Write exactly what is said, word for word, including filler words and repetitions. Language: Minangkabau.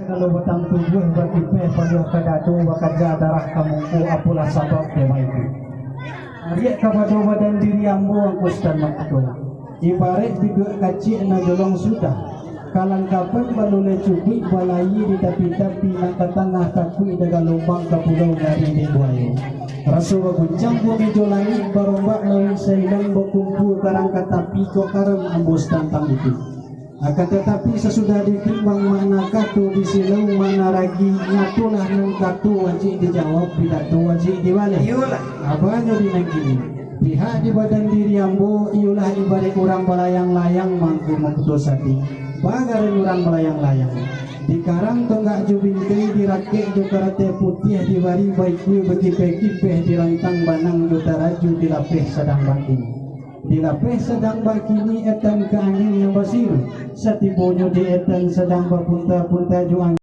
Kalau batang tubuah bakipeh paluah ka dado, bakaja darah ka muko, apolah sabab dek baitu. Ariak kapado badan diri ambo, angku Sutan Makuto. Ibaraik biduak kaciak nan jolong sudah. Kalangkapan baluleh cukuik, balayia di tapi-tapi, nan ka tangah takuik dek galombang, ka pulau ngari dek buayo. Raso baguncang bumi jo langik, barombak lauik sailang, bakumpua karang ka tapi, kok karam ambo satantang itu. Akan tatapi, sasudah ditimbang makna kato di silau makna ragi, nyatolah nan kato wajik dijawab, pidato wajik dibaleh. Iyolah. Abanyo di nan kini, pihak di badan diri ambo iyolah ibaraik urang balayang-layang, mangko maputus ati. Bagaran urang balayang-layang. Dikarang tonggak jo bingkai, dirakek jo karateh putiah, dibari baikua bakipeh-kipeh, dirantang banang jo taraju, dilapeh sadang bangkini. Dilapeh sadang bakini etan ka angin nan basiru. Satibonyo di etan sadang bapunta-punta jo angin.